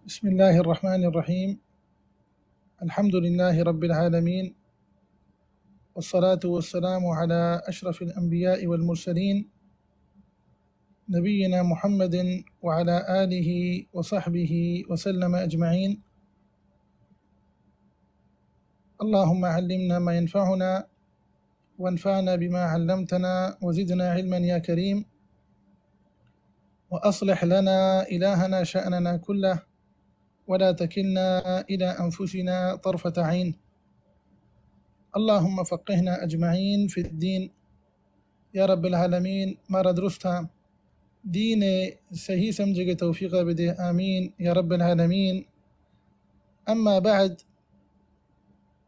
بسم الله الرحمن الرحيم. الحمد لله رب العالمين، والصلاة والسلام على أشرف الأنبياء والمرسلين، نبينا محمد وعلى آله وصحبه وسلم أجمعين. اللهم علمنا ما ينفعنا، وانفعنا بما علمتنا، وزدنا علما يا كريم. وأصلح لنا إلهنا شأننا كله، ولا تكلنا إلى أنفسنا طرفة عين. اللهم فقهنا أجمعين في الدين. يا رب العالمين، مارا درستاں دین ءِ صحیح سمجھگ ءِ توفیق ءَ بدے۔ آمین یا رب العالمین۔ اما بعد،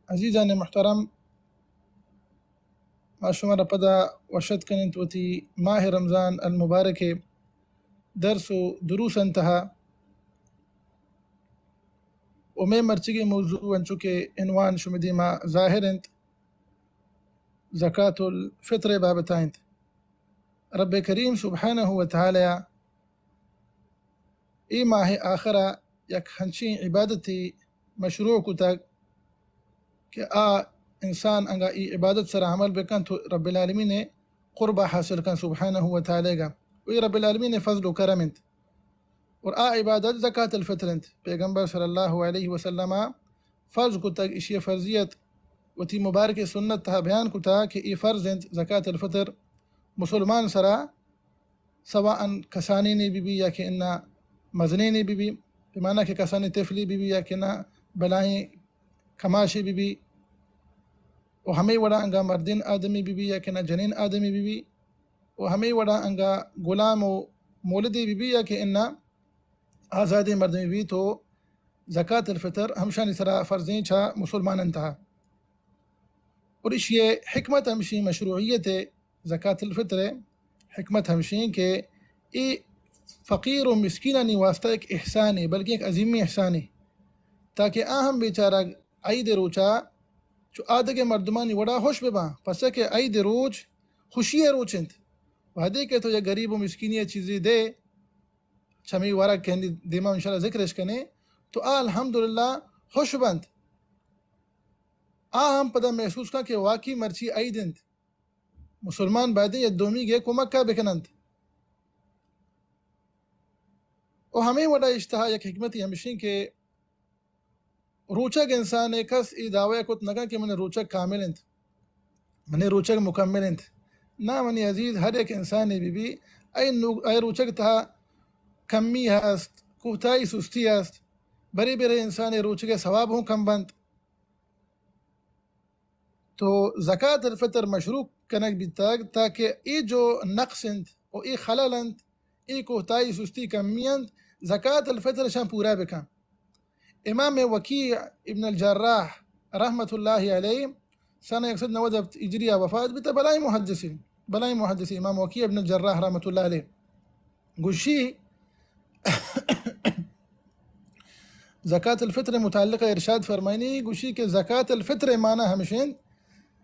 عزیزان محترم، ما شمارا پدا وش اتک کنیں وتی ماہ رمضان المبارک ءِ درس و دروسانی تہا۔ و مئے مرچیگیں موضوع، انچو کہ عنوان شمئے دیما ظاہر انت، زکات الفطر ءِ بابت ءَ انت۔ رب کریم سبحانہ و تعالی ءَ اے ماہ ءِ آخر ءَ یک ہنچیں عبادتے مشروع کتگ کہ آ انسان انگا اے عبادت سرا عمل بکنت تو رب العالمین ءِ قرب ءَ حاصل کنت سبحانہ و تعالی گا۔ و اے رب العالمین ءِ فضل و کرم انت۔ اور آ عبادت زکات الفطر انت۔ پیغمبر صلی اللہ علیہ وسلم ءَ فرض کتگ، اشی ءِ فرضیت وتی مبارک سنت تہا بیان کتگ کہ اے فرض انت زکات الفطر مسلمان سرا، سواء کسانینے بہ بی یا کہ انا مزنینے بہ بی، بہ معنی کہ کسانیں طفلے بہ بی یا کہ انا بلاہیں کماشے بہ بی، و ہمے وڑا انگا مردین آدمی بہ بی یا کہ انا جنین آدمی بہ بی، و ہمے وڑا انگا غلام و مولدے بہ بی یا کہ انا آزادیں مردمے بہ بی، تو زکات الفطر ہمشانی سرا فرضیں چہ مسلمانانی تہا۔ اور اشی ءِ حکمت ہمشی، مشروعیت زکات الفطر ءِ حکمت ہمشی کہ اے فقیر و مسکینانی واسطہ ایک احسانے، بلکہ ایک عظیمی احسانے، تاکہ آ ہم بیچارہ عید ءِ روچا چو آدگہ مردمانی وڑا خوش بباں، پرچا کہ عید ءِ روچ خوشی ءِ روچ انت۔ وہدے کہ تو یک غریب و مسکینے ءَ چیزے دے، چمی ورگ کہ دیما انشاءاللہ ذکرش کنیں، تو آ الحمدللہ خوش بنت۔ آ ہم پدا محسوس کن کہ واقعی مرچی عید انت۔ مسلمان بایدیں یک دومی گے کمک ءَ بکننت۔ و ہمے وڑا اشی تہا یک حکمتے ہمشیں کہ روچگ انسان ءِ کس اے دعوی کت نہ کن کہ من روچگ کامل انت، من روچگ مکمل انت۔ نہ منی عزیز، ہر یک انسانے بہ بی، اے نو-، اے روچگ تہا کمی ہست، کوتاہی سستی ہست، برے برے انسان ءِ روچگ ءِ ثواب ہوں کم بنت۔ تو زکات الفطر مشروع کنگ بیتگ تاکہ اے جو نقص انت و اے خلل انت، اے کوتاہی سستی کمی انت، زکات الفطر اشاں پورا بکن۔ امام وکیع ابن الجراح رحمت اللہ علیہ سنہ یک سد نود ہجری ءَ وفات بیتہ، بلائیں محدثے، بلائیں محدثے امام وکیع ابن الجراح رحمت اللہ علیہ۔ گوشی، زکات الفطر متعلق ارشاد فرمائنی، گوشی کہ زکات الفطر معنی ہمشین،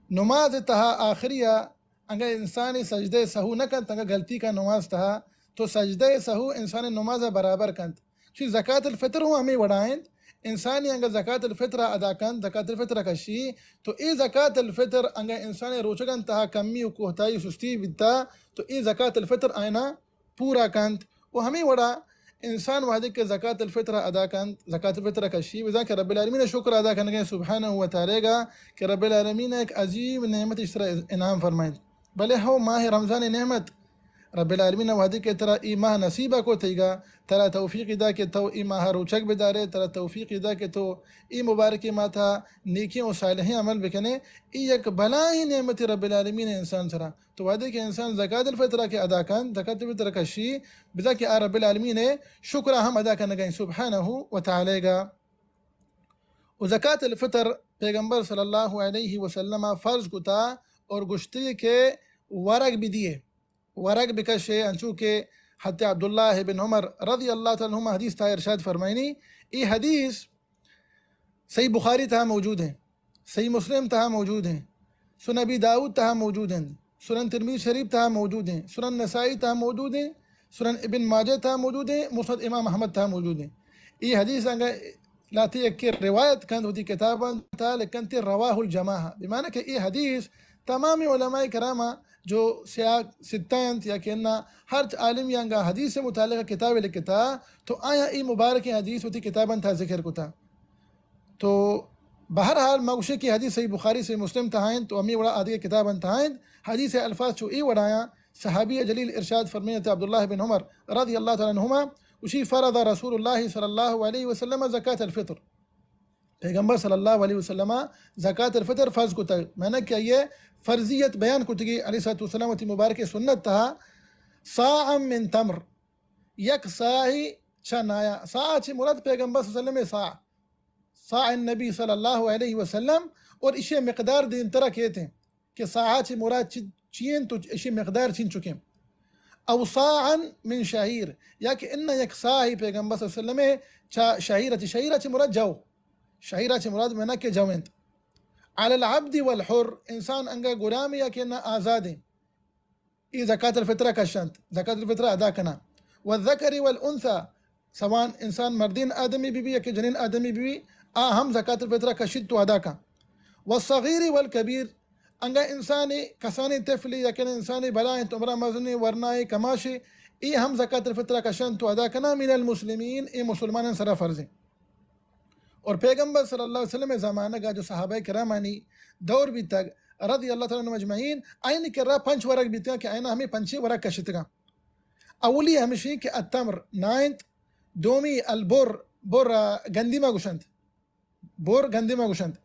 نماز تہا آخری ءَ انگا انسان سجدہ سہو نہ کنت، انگا غلطی کا نماز تہا، تو سجدہ سہو انسان نماز برابر کنت۔ چی زکات الفطر ہوں ہمیں وڑا انت، انسانی انگا زکات الفطر ادا کنت، زکات الفطر کشی، تو اے زکات الفطر انگا انسان روچگان تہا کمی و کوتاہی و سستی بیتا، تو اے زکات الفطر آئینا پورا کنت۔ و ہمے وڑا انسان وہدے کہ زکات الفطر ادا کنت، زکات الفطر کشی، بزاں کہ رب العالمین شکر ادا کنگے سبحانہ و تعالی گا کہ رب العالمین ایک عظیم نعمت اشرا انعام فرمائنت۔ بلے ہو ماہ رمضان نعمت، رب العالمین وہدے کہ ترا ای ماہ نصیب کو تیگا، ترا توفیق دا کہ تو ای ماہ روچک بدارے، ترا توفیق دا کہ تو ای مبارک ماہ تھا نیکیں و صالحیں عمل بکنے، ای یک بلاہیں نعمت رب العالمین انسان سرا۔ تو وہدے کہ انسان زکات الفطر کہ ادا کنت، زکات الفطر کشی، بزاں کہ آ رب العالمین شکر ہم ادا کنگا انت سبحانہ و تعالی گا۔ و زکات الفطر پیغمبر صلی اللہ علیہ وسلم فرض کتا اور گشتی کہ ورگ بدیے، ورگ بکشے، انچو کہ حضرت عبداللہ بن عمر رضی اللہ تعالی عنہما حدیث تھا ارشاد فرمائنی۔ ای حدیث صحیح بخاری تہا موجود ہیں، صحیح مسلم تہا موجود ہیں، سنن ابی داؤد تہا موجود ہیں، سنن ترمذی شریف تہا موجود ہیں، سنن نسائی تہا موجود ہیں، سنن ابن ماجہ تہا موجود ہیں، مسند امام احمد تہا موجود ہیں۔ اے حدیث انگا لاتے یکے روایت کنت وتی کتاباں تا، لکھنتے رواه الجماعة، بمعنی کہ اے حدیث تمام علماء کرام جو سیاق ستہ انت یا کہ انا ہرچ عالم یا انگا حدیث متعلق کتاب لکھتا، تو آیا اے مبارکیں حدیث وتی کتاباں تا ذکر کتا۔ تو بہرحال ما گوشے کہ حدیث صحیح بخاری، صحیح مسلم تہا انت، تو ہمیں وڑا آدگہ کتاباں تہا انت۔ حدیث الفاظ چو اے وڑایاں، صحابی جلیل ارشاد فرمینت عبداللہ بن عمر رضی اللہ تعالی عنہما، گوشی: فرض رسول اللہ صلی اللہ علیہ وسلم زکاة الفطر۔ پیغمبر صلی اللہ علیہ وسلم زکاة الفطر فرض کتگ، معنی کہ آئیے فرضیت بیان کتگی علیہ الصلوۃ والسلام وتی مبارک سنت تہا، صاعا من تمر، یک صاعی چہ نایا۔ صاع چی مراد پیغمبر صلی اللہ علیہ وسلم صاع، صاع النبی صلی اللہ علیہ وسلم، اور اشی مقدار دیمترا کیت ہیں کہ صاع چی مراد چی، چی انت تو اشی مقدار چین چکیں۔ او صاعا من شعیر، یا کہ انہ یک صاعی پیغمبر صلی اللہ علیہ وسلم چا شعیر چی، شعیر چی مراد جو، شعیر چی مراد منا کہ جو انت۔ علی العبد والحر، انسان انگا غلام یا کہ انہ آزادیں۔ اے زکاة الفطرہ کشنت، زکاة الفطرہ ادا کنا۔ والذکر والانثی، سواء انسان مردین آدمی بی بی یا کہ جنین آدمی بی بی، آ ہم زکاة الفطرہ کشیت تو ادا کن۔ والصغیر والکبیر، انگا انسانی کسانی طفلی یا کہ انسانی بلائیں تو عمرہ مزنی ورنائے کماشی، اے ہم زکاة الفطرہ کشنت تو ادا کنا۔ من المسلمین، اے مسلمانان سرا فرضیں۔ اور پیغمبر صلی اللہ علیہ وسلم زمانگا جو صحابہ کرامانی دور بیتگ رضی اللہ تعالی عنہم اجمعین، آئین کرا پنچ ورگ بیتگاں کہ آئینا ہمیں پنچیں ورگ کشتگاں۔ اولی ہمشی کہ التمر نائنت، دومی البر، بر گندیما گوشنت، بر گندیما گوشنت،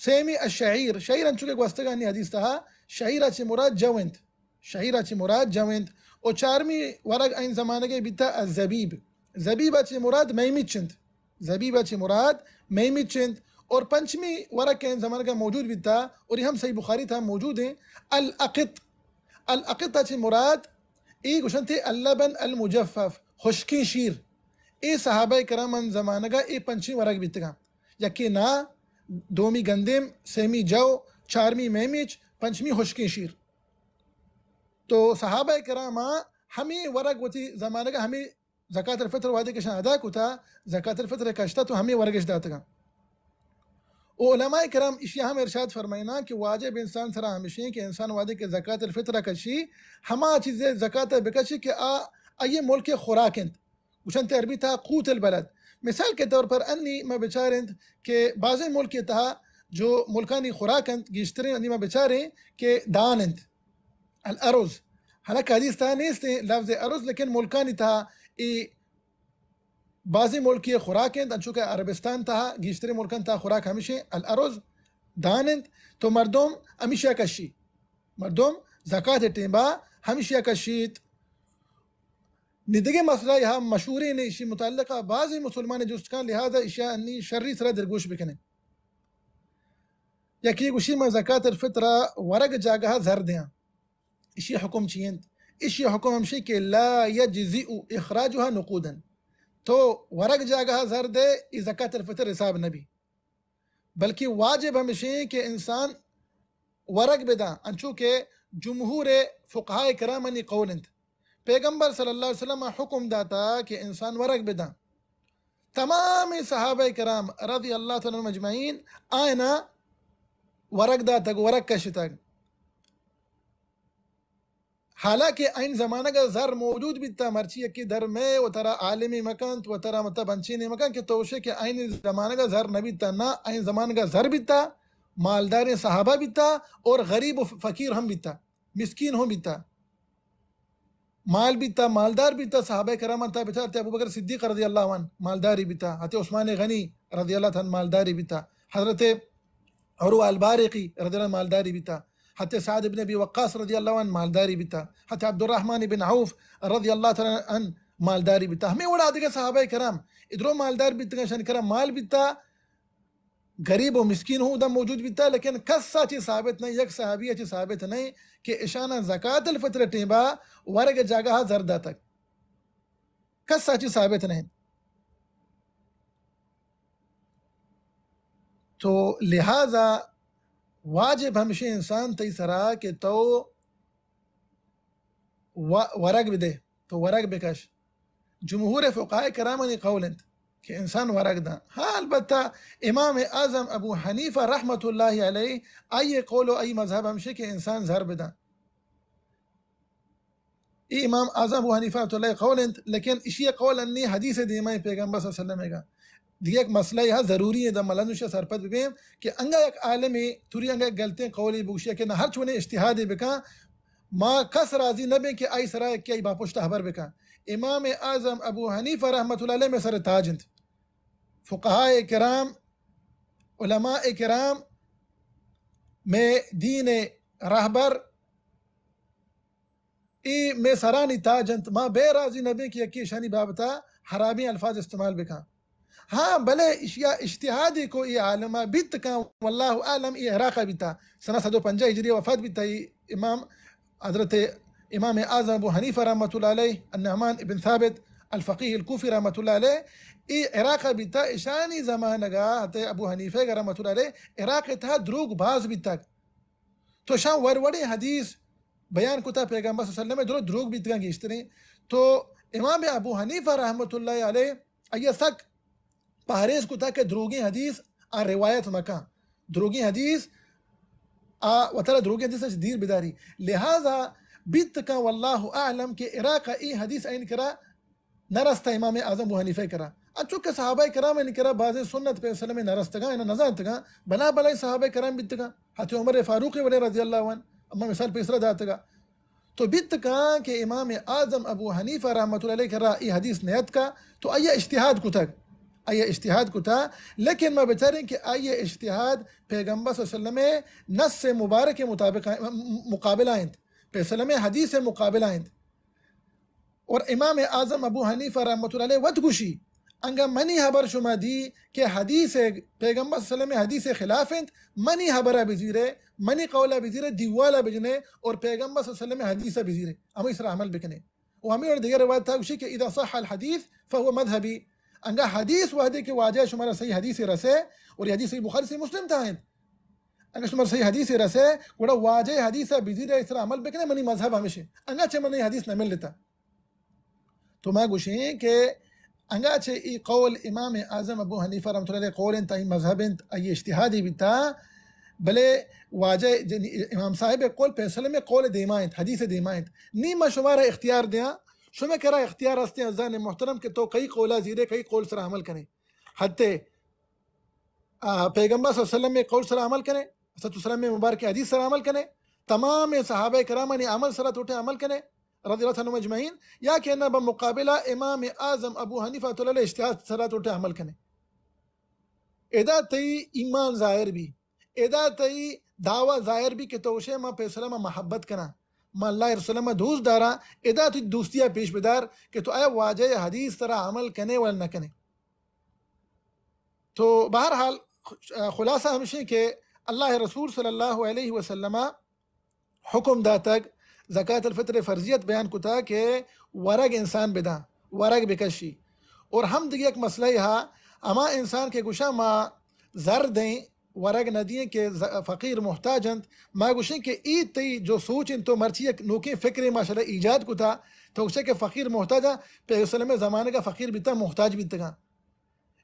سیمی الشعیر، شعیر انچو کہ گوستگانی حدیث تہا شعیر چی مراد جو انت، شعیر چی مراد جو انت۔ و چارمی ورگ این زمانگے بیتا الزبیب، زبیب چی مراد میمچ انت، زبیب چی مراد میمچ انت۔ اور پنچمی ورگ کہ این زمانگا موجود بیتا اور یہ ہم صحیح بخاری تہا موجود ہیں، الاقط، الاقط چی مراد اے گوشنتے اللبن المجفف، خشکیں شیر۔ اے صحابہ کرام ان زمانگا اے پنچیں ورگ بیتگاں، یکے نا، دومی گندیم، سیمی جو، چارمی میمیچ، پنچمی خشکیں شیر۔ تو صحابہ کرام ہمیں ورگ وتی زمانگا ہمیں زکاة الفطر وہدے کہ اشاں ادا کتا، زکاة الفطر کشتا تو ہمیں ورگش داتگاں۔ و علماء کرام اشی ہم ارشاد فرمائنا کہ واجب انسان سرا ہمشیں کہ انسان وہدے کہ زکاة الفطر کشی، ہما چیزے زکاة بکشی کہ آ، آئیے ملک خوراک انت۔ گوشنت عربی تہا قوت البلد۔ مثال کے طور پر انی ما بچاریں کہ بعضی ملک تہا جو ملکانی خوراک انت، گیشتریں انی ما بچاریں کہ دان انت۔ الارز۔ حالانکہ حدیث تہا نیست ہیں لفظ ارز، لیکن ملکانی تہا اے بعضی ملکی خوراک انت، انچو کہ عربستان تہا گیشتریں ملکان تہا خوراک ہمیشیں الارز، دان انت، تو مردم ہمیشہ کشی، مردم زکات ٹیمبا ہمیشہ کشیت۔ نی دگہ مسئلہ یہاں مشہوریں، ایشی متعلقہ بعضی مسلمان جست کن، لہذا ایشی انی شری سرا درگوش بکنیں۔ یکی گوشی من زکات الفطر ورگ جاگہ زر دیاں، ایشی حکم چی انت؟ ایشی حکم ہمشی کہ لا یجزئ اخراجها نقودا، تو ورگ جاگہ زر دے، ای زکات الفطر حساب نبی، بلکہ واجب ہمشی کہ انسان ورگ بداں، انچو کہ جمہور فقہاء کرامانی قول انت۔ پیغمبر صلی اللہ علیہ وسلم حکم داتا کہ انسان ورگ بداں۔ تمام صحابہ کرام رضی اللہ تعالی عنہم اجمعین آئینا ورگ داتگ، ورگ کشتگ۔ حالانکہ این زمانگا زر موجود بیتا، مرچی یکی در میں و ترا عالمی مکنت و ترا مطلب انچینی مکن کہ تو گوشے کہ این زمانگا زر نبیتا، نہ، این زمانگا زر بیتا، مالداریں صحابہ بیتا اور غریب و فقیر ہم بیتا، مسکین ہم بیتا۔ مال بیتا، مالدار بیتا، صحابہ کرام انت، بچارتے ابوبکر صدیق رضی اللہ عنہ مالداری بیتا، حضرت عثمان غنی رضی اللہ عنہ مالداری بیتا، حضرت عروہ البارقی رضی اللہ عنہ مالداری بیتا، حضرت سعد ابن ابی وقاص رضی اللہ عنہ مالداری بیتا، حضرت عبدالرحمن ابن عوف رضی اللہ تعالی عنہ مالداری بیتا۔ ہمیں وڑا دیگہ صحابہ کرام ادرو مالدار بیتگا، شان کرا مال بیتا، غریب و مسکین ہوں ادا موجود بیتا، لیکن کسا چی ثابت نہیں، یک صحابی چی ثابت نہیں کہ اشانا زکات الفطر ٹیمبا ورگ جاگہ زر داتگ۔ کسا چی ثابت نہیں۔ تو لہذا واجب ہمشی انسان تئی سرا کہ تو و-، ورگ بدے، تو ورگ بکش۔ جمہور فقہاء کرامانی قول انت کہ انسان ورگ داں۔ ہاں، البتہ امام اعظم ابو حنیفہ رحمت اللہ علیہ، آئی قول و آئی مذہب ہمشی کہ انسان زر بداں۔ اے امام اعظم ابو حنیفہ رحمۃ اللہ قول انت، لیکن اشی قول انی حدیث دیما پیغمبر صلی اللہ علیہ وسلم گا۔ دیگہ یک مسئلہ یہ ضروری ہے، دم ملن سے سرپد ببیں کہ انگا یک عالمی توری انگا یک غلطیں قولی بوشی کہ نہ ہر چونے اجتہادی بکا، ما کس راضی نہ بیں کہ آئی سرا کہ آئی باپشت خبر بکا۔ امام اعظم ابو حنیفہ رحمۃ اللہ علیہ میں سر تاج انت۔ فقہاء کرام، علماء کرام، میں دین رہبر، اے مئے سرانی تاج انت، ما بے راضی نہ بیں کہ یکے اشانی بابتا حرابیں الفاظ استعمال بکاں۔ ہاں، بلے اشیا اجتہادی کو اے عالما بیت کاں، واللہ اعلم، اے عراق بیتا، سنہ صد و پنجاہ ہجری وفات بیتا، اے امام حضرت امام اعظم ابو حنیفہ رحمۃ اللہ علیہ، النعمان ابن ثابت الفقیہ الکوفی رحمۃ اللہ علیہ، اے عراق بیتا، اشانی زمانگا حضرت ابو حنیفہ رحمۃ اللہ علیہ عراق تہا دروگ باز بیتا۔ تو شان ور وڑیں حدیث بیان کتا، پیغمبر صلی اللہ علیہ وسلم درو دروگ بیتگاں گیشتریں۔ تو امام ابو حنیفہ رحمۃ اللہ علیہ آئی سک پہریز کتا کہ دروگیں حدیث آ روایت مکاں، دروگیں حدیث آ وترا دروگیں حدیث اچ دیر بداری۔ لہذا بیت کاں واللہ اعلم کہ عراق ای حدیث این کرا نہ رستہ امام اعظم ابو حنیفہ کرا۔ انچو کہ صحابہ کرام ان کرا بعض سنت پہ وسلم نہ رستگاں، انہاں نہ زانتگاں، بنا بلائیں صحابہ کرام بیتگاں، حضرت عمر فاروق وڑے رضی اللہ عنہ، اما مثال پیسرا داتگا۔ تو بیت کاں کہ امام اعظم ابو حنیفہ رحمۃ اللہ علیہ کرا ای حدیث نیت کا، تو آئی اجتہاد کتگ، آئی اجتہاد کتا، لیکن ما بچاریں کہ آئی اجتہاد پیغمبر صلی اللہ علیہ وسلم نص مبارک مطابق مقابلہ انت، پہ وسلم حدیث مقابلہ انت۔ اور امام اعظم ابو حنیفہ رحمۃ اللہ علیہ وت گوشی، انگا منی حبر شما دی کہ حدیث پیغمبر صلی اللہ علیہ وسلم حدیث خلاف انت، منی حبرہ بزیرے، منی قولہ بزیرے، دیوالہ بجنے اور پیغمبر صلی اللہ علیہ وسلم حدیثہ بزیرے، ہمیں اس را عمل بکنے۔ و ہمیں اور دیگر روایت تھا گوشی کہ اذا صح الحدیث فهو مذهبی، انگا حدیث وحدے کہ واجہ شمارا صحیح حدیث رسے اور یہ حدیث صحیح بخاری صحیح مسلم تھا انت، اگر شمار صحیح حدیث رسے، گڑا واجہ حدیث بزیرے، اس را عمل بکنے، منی مذہب ہمیشہ۔ انگا چہ منی حدیث نہ ملتا۔ تو ما گوشیں کہ انگا چہ ای قول امام اعظم ابو حنیفہ رحمۃ اللہ علیہ قول انت، ای مذہب انت، ای اجتہادی بیتا، بلے واجہ جنی امام صاحب قول پیسلم قول دیما انت، حدیث دیما انت۔ نی ما شمارا اختیار دیاں، شما کرا اختیار ہستے عزیزان محترم کہ تو کئی قولا زیرے، کئی قول سرا عمل کنے۔ حتی آ، پیغمبر صلی اللہ علیہ وسلم قول سرا عمل کنے، حضرت وسلم مبارک حدیث سرا عمل کنے، تمام صحابہ کرامانی عمل سرا توٹے عمل کنے، رضی اللہ عنہم اجمعین، یا کہ نہ بمقابلہ امام اعظم ابو حنیفہ رحمۃ اللہ علیہ اجتہاد سرا توٹے عمل کنے۔ ادا تئی ایمان ظاہر بی، ادا تئی دعویٰ ظاہر بی کہ تو گوشے ما پیسلم محبت کنا، ما اللہ رسول ما دوست دارا، ادا تئی دوستیا پیش بدار کہ تو اے واجہ حدیث سرا عمل کنے ول نہ کنے۔ تو بہرحال خ-، خلاصہ ہمشیں کہ اللہ رسول صلی اللہ علیہ وسلم حکم داتگ، زکات الفطر فرضیت بیان کتا کہ ورگ انسان بداں، ورگ بکشی۔ اور ہم دیگہ یک مسئلہ ہا، ہما انسان کہ گوشاں ما زر دیں، ورگ نہ دیں کہ ز-، فقیر محتاج انت، ما گوشیں کہ ای تئی جو سوچ انت، تو مرچی یک نوکیں فکرے ماشاءاللہ ایجاد کتا، تو گوشے کہ فقیر محتاج انت، پہ وسلم زمانگا فقیر بیتا، محتاج بیتگاں۔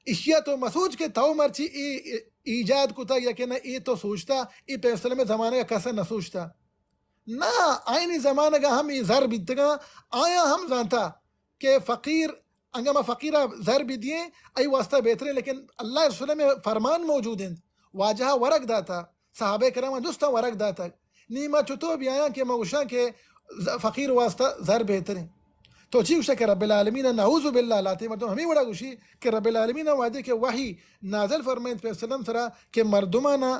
اشیا تو مسوچ کہ تو مرچی ای ایجاد کتا یا کہ نہ، ای تو سوچتا، ای پہ وسلم زمانگا کسا نہ سوچتا۔ نہ، آئینی زمانگا ہم ای زر بیتگاں، آیا ہم زانتا کہ فقیر، انگا ما فقیرا زر بدییں، ای واسطہ بہتریں، لیکن اللہ رسول میں فرمان موجود انت، واجہ ورگ داتا، صحابہ کرام جستا ورگ داتگ۔ نی ما چطور بیایاں کہ ما گوشاں کہ ز-، فقیر واسطہ زر بہتریں۔ تو چی گوشے کہ رب العالمین، نعوذ باللہ، لاتے مردم ہمیں وڑا گوشی کہ رب العالمین وعدے کہ وحی نازل فرمائنت پہ وسلم سرا کہ مردمانا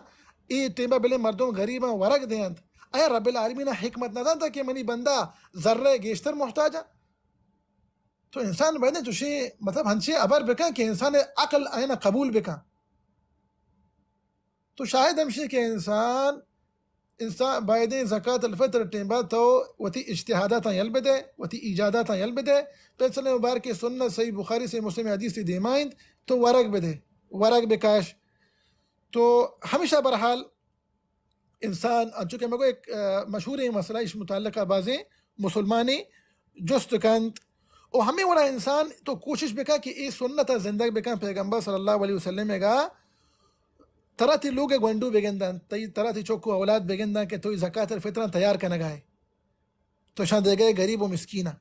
اے ٹیمبا بلے مردم غریباں ورگ دینت۔ اے رب العالمین حکمت نہ دانتا کہ منی بندہ زر گیشتر محتاجا؟ تو انسان باید چوشیں، مطلب، ہنچیں ابر بکن کہ انسان عقل آئینا قبول بکن۔ تو شاہد ہمشی کہ انسان، انسان بایدیں زکات الفطر ٹیمبا تو وتی اجتہاداتاں یل بدے، وتی ایجاداتاں یل بدے۔ پیسلے مبارک سنت، صحیح بخاری، صحیح مسلم حدیث تی دیما انت، تو ورگ بدے، ورگ بکاش۔ تو ہمیشہ برحال انسان، انچو کہ مگو ایک، آ، مشہوریں مسئلہ اش متعلقہ بازیں مسلمانی جست کنت او ہمے وڑا انسان تو کوشش بکن کہ اے سنت ءَ زندگ بکن، پیغمبر صلی اللہ علیہ وسلم ءَ گا ترا تی لوگ ءِ گونڈو بگنداں، تئی، ترا تی چک و اولاد بگنداں کہ تو زکات الفطر ءَ تیار کنگا ئے، تو شان دیگا ئے غریب و مسکیناں۔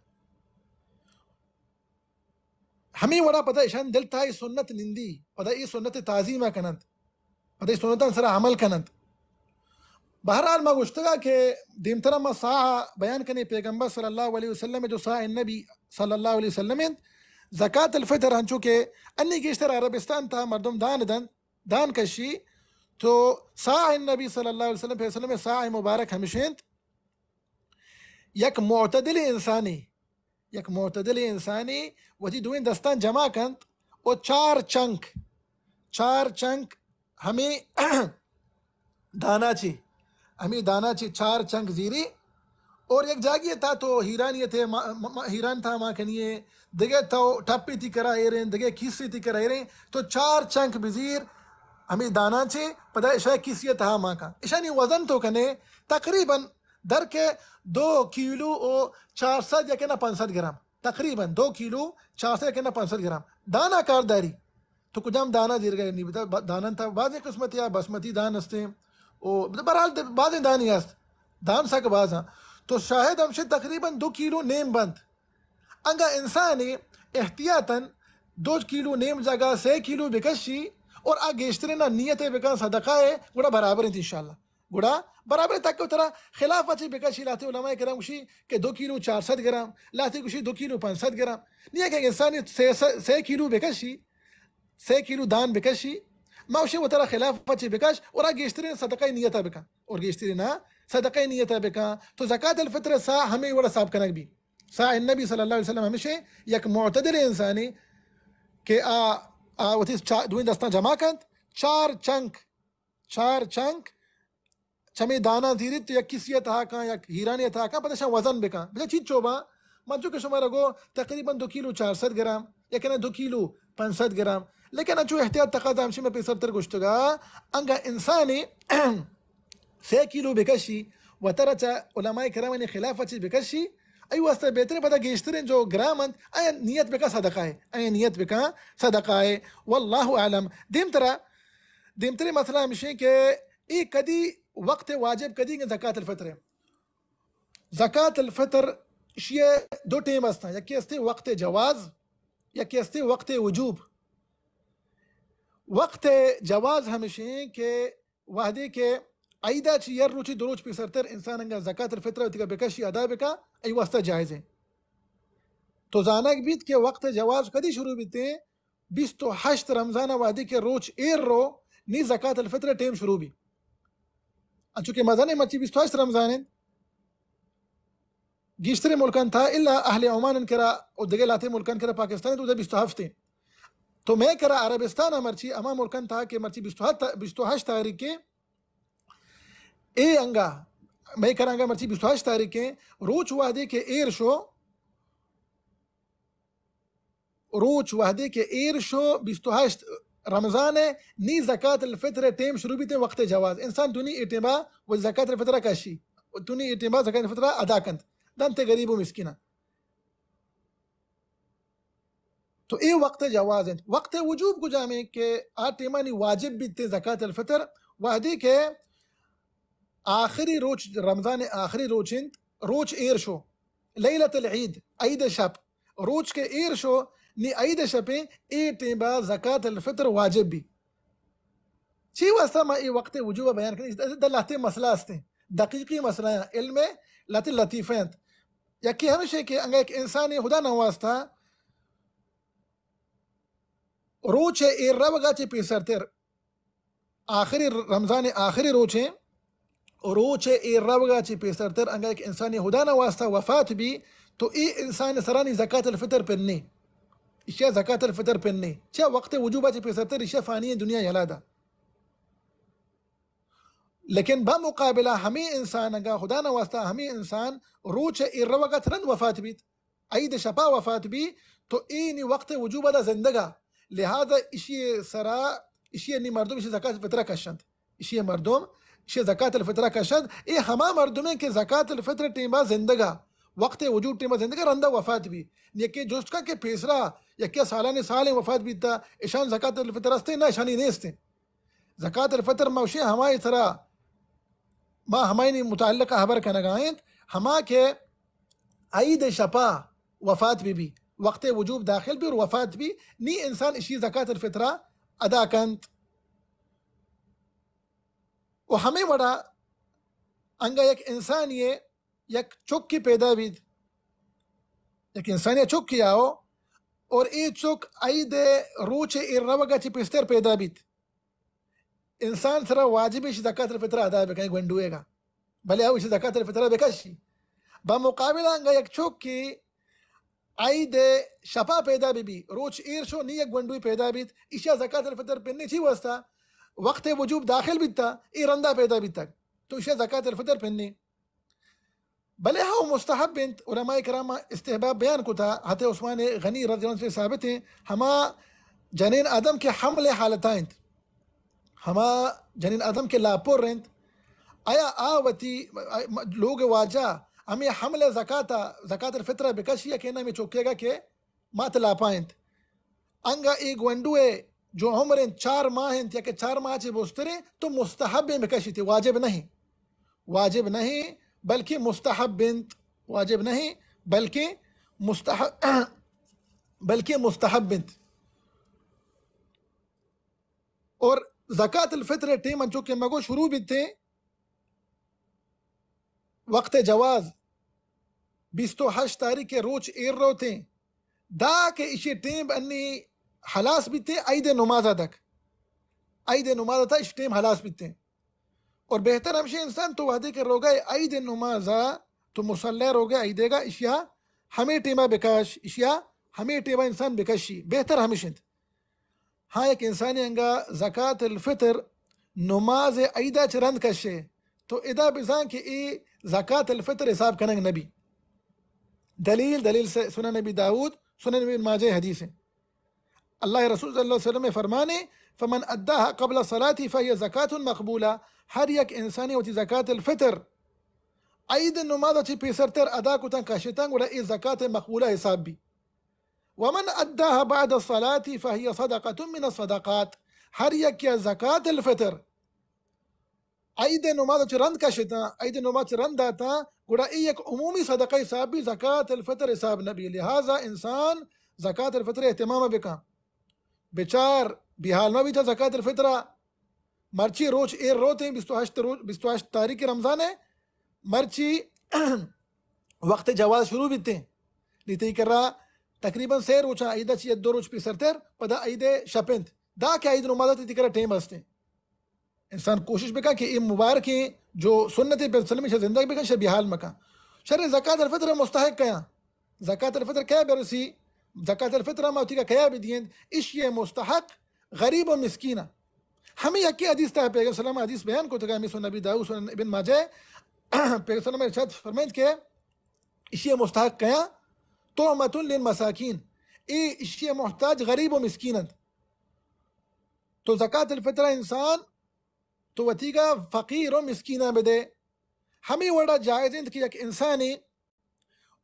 ہمے وڑا پدا اشان دل تہا اے سنت نندی، پدا اے سنت تعظیم ءَ کننت، پدا اے سنتاں سرا عمل کننت۔ بہرحال ما گوشتگا کہ دیمترا ما صاع بیان کنیں، پیغمبر صلی اللہ علیہ وسلم جو صاع النبی صلی اللہ علیہ وسلم انت، زکات الفطر انچو کہ انی گیشتر عربستان تہا مردم دان دنت، دان کشی، تو صاع النبی صلی اللہ علیہ وسلم، پیغمبر صلی اللہ علیہ وسلم صاع مبارک ہمش انت، یک معتدل انسانے، یک معتدل انسانے وتی دوئیں دستاں جمع کنت و چار چنک، چار چنک ہمے دانا چی، ہمے دانا چی چار چنک زیری اور یک جاگی تا تو ہیرانی تے ما، ما، ما، ہیران تہا ما کنیے، دگہ تو ٹپی تی کرا ایریں، دگہ کیسی تی کرا ایریں، تو چار چنک بزیر ہمے دانا چی، پدا اشا کیسی تہا ما کن۔ اشانی وزن تو کنے تقریباً در کے دو کیلو و چار سد یا کہ نہ پنچ سد گرام، تقریباً دو کیلو چار سد یا کہ نہ پنچ سد گرام دانا کار داری۔ تو کجام دانا زیرگا نی بتا، با-، دانن تا بازیں قسمت یا بسمتی دان ہستیں، او بہرحال د-، بازیں دانی ہست، دان سک بازاں۔ تو شاید ہمشے تقریباً دو کیلو نیم بنت۔ انگا انسانے احتیاطاً دو کیلو نیم جاگہ سے کیلو بکشی اور آ گیشتریں نا نیت بکن صدقہ ہے، گڑا برابر انت انشاءاللہ۔ گڑا برابر تک ترا خلاف چی بکشی، لاتے علماء کرام گوشی کہ دو کیلو چار سد گرام، لاتے گوشی دو کیلو پنچ سد گرام۔ نیا کہ انسانی سے، سے، سے کیلو بکشی، سے کیلو دان بکشی، ما گوشی و ترا خلاف چی بکش اور آ گیشتریں صدقہ نیت بکن، اور گیشتریں نا صدقہ نیت بکن۔ تو زکات الفطر سا ہمیں وڑا صاحب کنگ بی۔ سا النبی صلی اللہ علیہ وسلم ہمیشہ یک معتدل انسانی کہ آ، آ وتی چا-، دوئیں دستاں جمع کنت، چار چنک چار چنک چمی دانا زیریت تو یک کیسی تہا کن، یک ہیرانی تہا کن، پدا شان وزن بکن۔ بچا چیز چوبا، من چو کہ شما رگو تقریباً دو کیلو چار سد گرام، یا کہ نہ دو کیلو پنچ سد گرام۔ لیکن انچو احتیاط تقاضا ہمشی میں پیسر تر گشتگا، انگا انسانی سے کیلو بکشی و ترا چا علماء کرام نے خلاف چی بکشی، ای واسطہ بہترین پدا گیشترین جو گرام انت، اے نیت بکا صدقہ ہے، اے نیت بکا صدقہ ہے۔ واللہ اعلم۔ دیم ترا دیمتریں مسئلہ ہمشیں کہ اے کدی وقت واجب کدی انگہ زکات الفطر ہے؟ زکات الفطر اشی دو ٹیم ہستاں، یکی ہستے وقت جواز، یکی ہستے وقت وجوب۔ وقت جواز ہمشیں کہ وہدے کہ عیدا چی یر روچی دو روچ پیسرتر انسان انگا زکات الفطر وتیگا بکشی ادا بکا، ای واسطہ جائز ہیں۔ تو زانگ بیت کہ وقت جواز کدی شروع بیتے؟ بیست و ہشت رمضان ء وہدے کہ روچ ایر رو، نی زکات الفطر ء ٹیم شروع بی۔ انچو کہ مزن مرچی بیست و ہشت رمضان انت، گیشتریں ملکان تھا الا اہل عمان ان کرا و دگہ لاتے ملکان کرا پاکستان تو بیست و ہفت انت۔ تو میں کرا عربستان ء مرچی اما ملکان تھا کہ مرچی بیست و ہشت، بیست و ہشت تاریخ کے اے انگا، میں کرا انگا مرچی بیست و ہشت تاریخ کے روچ وہدے کہ ایر شو، روچ وہدے کہ ایر شو بیست و ہشت رمضان ء، نی زکات الفطر ء ٹیم شروع بیت وقت جواز۔ انسان دونی اے ٹیما و زکات الفطر ء کشی، دونی اے ٹیما زکات الفطر ء ادا کنت، دنت غریب و مسکیناں۔ تو اے وقت جواز انت۔ وقت وجوب کجام انت کہ آ ٹیما نی واجب بیت زکات الفطر؟ وہدے کہ آخری روچ، رمضان آخری روچ انت، روچ ایر شو، لیلۃ العید، عید شپ، روچ کہ ایر شو، نی عید شپیں، اے ٹیما زکات الفطر واجب بی۔ چی واسطہ ما اے وقت وجوب بیان کریں؟ دا لہتے مسئلہ ہستیں، دقیقی مسئلہ ہیں، علم لہتے لطیفہ انت۔ یکی ہمشہ کہ انگا ایک انسانی خدا نہ واسطہ روچ ایر روگا چی پیسرتر آخری رمضان آخری روچیں، روچ ایر روگا چی پیسرتر انگا ایک انسانی خدا نہ واسطہ وفات بی، تو اے انسان سرانی زکات الفطر پنے، اشیا زکات الفطر پنے، چیا وقت وجوبا چی پیسرتر اشیا فانی دنیا یلا دا۔ لیکن بمقابلہ ہمیں انسان انگا خدا نہ واسطہ ہمیں انسان روچ ایر روگا ترند وفات بیت، عید شپا وفات بی، تو اے نی وقت وجوب دا زندگا، لہذا اشی سرا، اشی نی مردم اشی زکات الفطرہ کشند، اشی مردم اشی زکات الفطرہ کشند۔ اے ہما مردم ہیں کہ زکات الفطر ٹیما زندگا وقت وجوب ٹیم زندگا، رندا وفات بی۔ یکے جست کن کہ پیسرا یکے سالانی سال وفات بیتا، اشان زکات الفطر ہستے؟ نہ، اشانی نیستے۔ زکات الفطر ما وشیں ہمائی سرا، ما ہمائی متعلقہ خبر کنگا انت، ہما کہ عید شپا وفات بی بی، وقت وجوب داخل بی اور وفات بی، نی انسان اشی زکات الفطرہ ادا کنت۔ و ہمیں وڑا انگا یک انسانی یک چکی پیدا بیت، یک انسانی چکی آؤ، اور اے چک عید روچ ایر روگا چی پیستر پیدا بیت، انسان سرا واجب اش زکات الفطر ادا بکن گونڈوے گا، بلے او اش زکات الفطر بکشی۔ بمقابل انگا یک چکی عید شپا پیدا بی بی، روچ ایر شو، نی یک گونڈوی پیدا بیت، اشیا زکات الفطر پنی چی واسطہ؟ وقت وجوب داخل بیتا، اے رندا پیدا بیتا، تو اشیا زکات الفطر پنی۔ بلے ہو مستحب انت، علماء کرام استحباب بیان کتا، حضرت عثمان غنی رضی اللہ عنہ سے ثابت ہیں، ہما جنین آدم کے حمل حالتا انت، ہما جنین آدم کے لاپور انت، آیا آ وتی لوگ واجہ ہمیں حمل زکاتا، زکات الفطرہ بکشی یا کہ نہ، ہمیں چکے گا کہ مات لاپا انت۔ انگا اے گونڈوے جو عمر انت چار ماہ انت یا کہ چار ماہ چے بسترے، تو مستحب انت بکشیتے، واجب نہیں۔ واجب نہیں، بلکہ مستحب انت۔ واجب نہیں، بلکہ مستحب، بلکہ مستحب انت۔ اور زکات الفطر ٹیم انچو کہ مگو شروع بیتے، وقت جواز بیست و ہشت تاریخ کے روچ ایر روتے، دا کہ اشی ٹیم انی حلاس بیتے عید نماز تک، عید نماز تا اش ٹیم حلاس بیتے۔ اور بہتر ہمشی انسان تو وحدے کہ روگا عید نماز تو مصلی روگا عیدے گا، اشیا ہمیں ٹیما بکش، اشیا ہمیں ٹیما انسان بکشی، بہتر ہمش انت۔ ہاں، یک انسانی انگا زکات الفطر نماز عیدا چہ رند کشے، تو ادا بزان کہ اے زکات الفطر حساب کنگ نبی۔ دلیل، دلیل سے سنن نبی داؤد، سنن ابن ماجہ حدیث ہیں۔ اللہ رسول صلی اللہ علیہ وسلم فرمانے، فمن اداها قبل الصلاة فهي زکاة مقبولہ، ہر یک انسانی وتی زکات الفطر عید نماز چی پیسرتر ادا کتن کشتن، گڑا اے زکات مقبولہ حساب بی۔ ومن اداها بعد الصلاة فهي صدقة من الصدقات، ہر یک یا زکات الفطر عید نماز چہ رند کشتاں، عید نماز چہ رند داتاں، گڑا اے یک عمومی صدقہ حساب بی، زکات الفطر حساب نبی۔ لہذا انسان زکات الفطر اہتمام بکن۔ بچار، بیحال مہ بیتا زکات الفطرہ۔ مرچی روچ ایر روتیں، بیست و ہشت روچ، بیست و ہشت تاریخ رمضان ہے۔ مرچی وقت جواز شروع بیتیں۔ نی تئی کرا تقریباً سے روچاں، عید چی دو روچ پیسرتر، پدا عید شپ انت۔ دا کہ عید نماز تئی کرا ٹیم ہستیں۔ انسان کوشش بکن کہ اے مبارکیں جو سنت پیغمبر صلی اللہ علیہ وسلم زندگ بکن، شہ بیحال مکن۔ شر زکات الفطر مستحق کیاں؟ زکات الفطر کیا برسی؟ زکات الفطر ما وتی کیا بدیند؟ اشی مستحق غریب و مسکین۔ ہمیں یکی حدیث تا پیغمبر صلی اللہ علیہ وسلم حدیث بیان کو تکا، ہمیں سنن نبی داؤد، سنن ابن ماجہ، پیغمبر صلی اللہ علیہ وسلم ارشاد فرمائند کہ اشی مستحق کیاں؟ طعمة للمساکین، اے اشی محتاج غریب و مسکین انت۔ تو زکات الفطر انسان تو وتیگا فقیر و مسکیناں بدے۔ ہمیں وڑا جائز انت کہ یک انسانی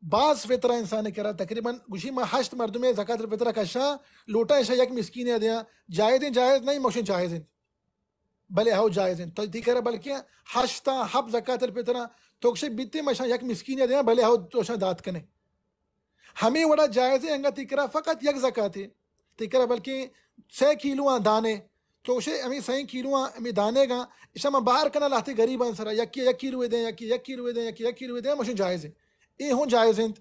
باز فطرہ انسانی کرا تقریباً گوشی ما ہشت مردمے زکات الفطرہ کشاں، لوٹاں اشاں یک مسکینے دیاں، جائز انت؟ جائز نہیں، مشن جائز انت۔ بلے ہو جائز انت۔ تو تی کرا بلکہ ہشتاں ہپ زکات الفطرہ، تو گوشے بیتے مشاں یک مسکینے دیاں، بلے ہو تو شاں دات کنے۔ ہمیں وڑا جائزیں انگا تی کرا فقط یک زکاتے، تی کرا بلکہ سئے کیلو آں دانے، تو گوشے ہمیں سئے کیلو آں ہمیں دانے گا، اشاں ما باہر کنا لہتے غریباں سرا، یکی یک کیلو دیں، یکی یک کیلو دیں، یکی یک کیلو دیں، مشن جائز ہے۔ اے ہوں جائز انت۔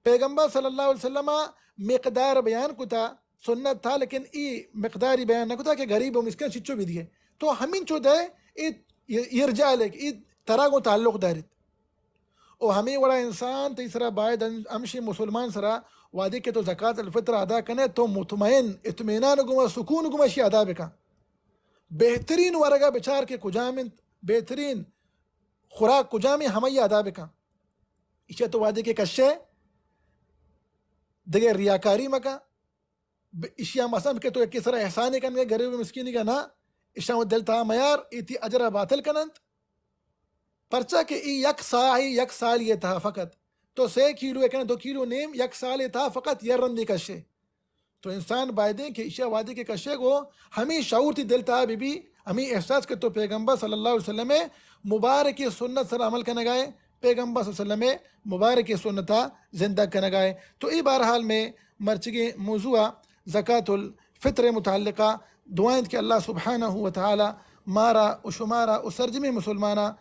پیغمبر صلی اللہ علیہ وسلم مقدار بیان کتا، سنت تھا، لیکن اے مقداری بیان نہ کتا کہ غریب و مسکین چچو بھی دیے۔ تو ہمین چو دے، اے، اے ارجال ہے کہ اے ترا گوں تعلق داریت۔ او ہمے وڑا انسان تئی سرا باید ان-، ہمشی مسلمان سرا وہدے کہ تو زکات الفطر ادا کنے، تو مطمئن، اطمینان گوما، سکون گوما اشی ادا بکن۔ بہترین ورگا بچار کہ کجام انت، بہترین خوراک کجام انت، ہمائی ادا بکن۔ اشی تو وہدے کہ کشے، دگہ ریاکاری مکن۔ ب-، اشیا مثلاً کہ تو یکے سرا احسانے کنگے، غریب مسکینی کا نا، اشاں دل تہا میار، اے تی اجرا باطل کننت۔ پرچا کہ ای یک ساعی، یک سالی تہا فقط، تو سے کیلو ء کن، دو کیلو نیم یک سالے تھا فقط یک رندے کشے۔ تو انسان بایدیں کہ ایشی ء وہدے کہ کشے گو، ہمے شعور تئی دل تہا بہ بی، ہمے احساس کہ تو پیغمبر صلی اللہ علیہ وسلم ء مبارک سنت سر عمل کنگا ئے، پیغمبر صلی اللہ علیہ وسلم ء مبارک سنت ء زندگ کنگا ئے۔ تو اے بہرحال مئے مرچگیں موضوع ء زکات الفطر متعلقہ دعا انت کہ اللہ سبحانہ و تعالی مارا و شمارا و سرجمیں مسلماناں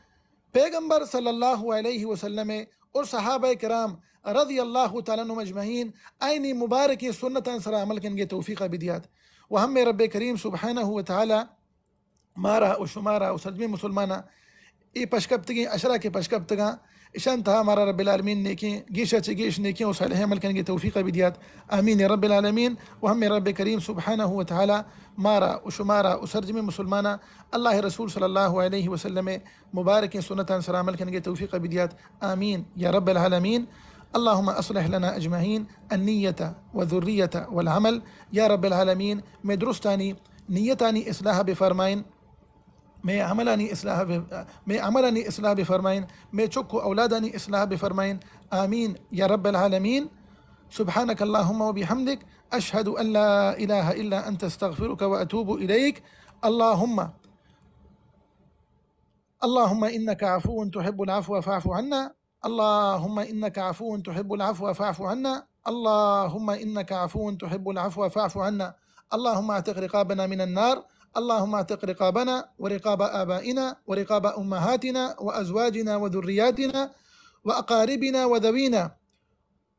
پیغمبر صلی اللہ علیہ وسلم اور صحابہ کرام رضی اللہ تعالی عنہم اجمعین آئینی مبارکیں سنتاں سرا عمل کنگے توفیق بدیات۔ و ہمیں رب کریم سبحانہ و تعالی مارا و شمارا و سرجمیں مسلماناں اے پشکپتگیں اشرا کہ پشکپتگاں، اشان تہا مارا رب العالمین نیکیں، گیشا چہ گیش نیکیں و صالحیں عمل کنگے توفیق بدیات۔ آمین یا رب العالمین۔ و ہمیں رب کریم سبحانہ و تعالی مارا و شمارا و سرجمیں مسلماناں اللہ رسول صلی اللہ علیہ وسلم مبارکیں سنتاں سر عمل کنگے توفیق بدیات۔ آمین یا رب العالمین۔ اللهم اصلح لنا اجمعین النیت و ذریت والعمل۔ یا رب العالمین، مئے درستانی نیتانی اصلاح بفرمائن، مئے عملانی اصلاح ب-، مئے عملانی اصلاح بفرمائن، مئے چک و اولادانی اصلاح بفرمائن۔ آمین یا رب العالمین۔ سبحانك اللهم وبحمدك، أشهد أن لا إله إلا أنت، أستغفرك وأتوب إليك۔ اللهم، اللهم إنك عفو تحب العفو فاعف عنا۔ اللهم إنك عفو تحب العفو فاعف عنا. اللهم إنك عفو تحب العفو فاعف عنا. اللهم اعتق رقابنا من النار. اللهم اعتق رقابنا ورقاب آبائنا ورقاب أمهاتنا وأزواجنا وذرياتنا وأقاربنا وذوينا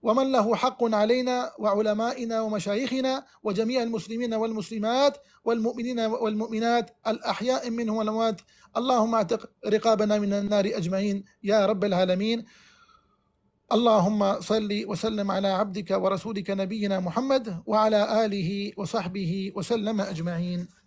ومن له حق علينا وعلمائنا ومشايخنا وجميع المسلمين والمسلمات والمؤمنين والمؤمنات الأحياء منهم والأموات. اللهم اعتق رقابنا من النار أجمعين يا رب العالمين. اللهم صل وسلم على عبدك ورسولك نبينا محمد وعلى آله وصحبه وسلم أجمعين.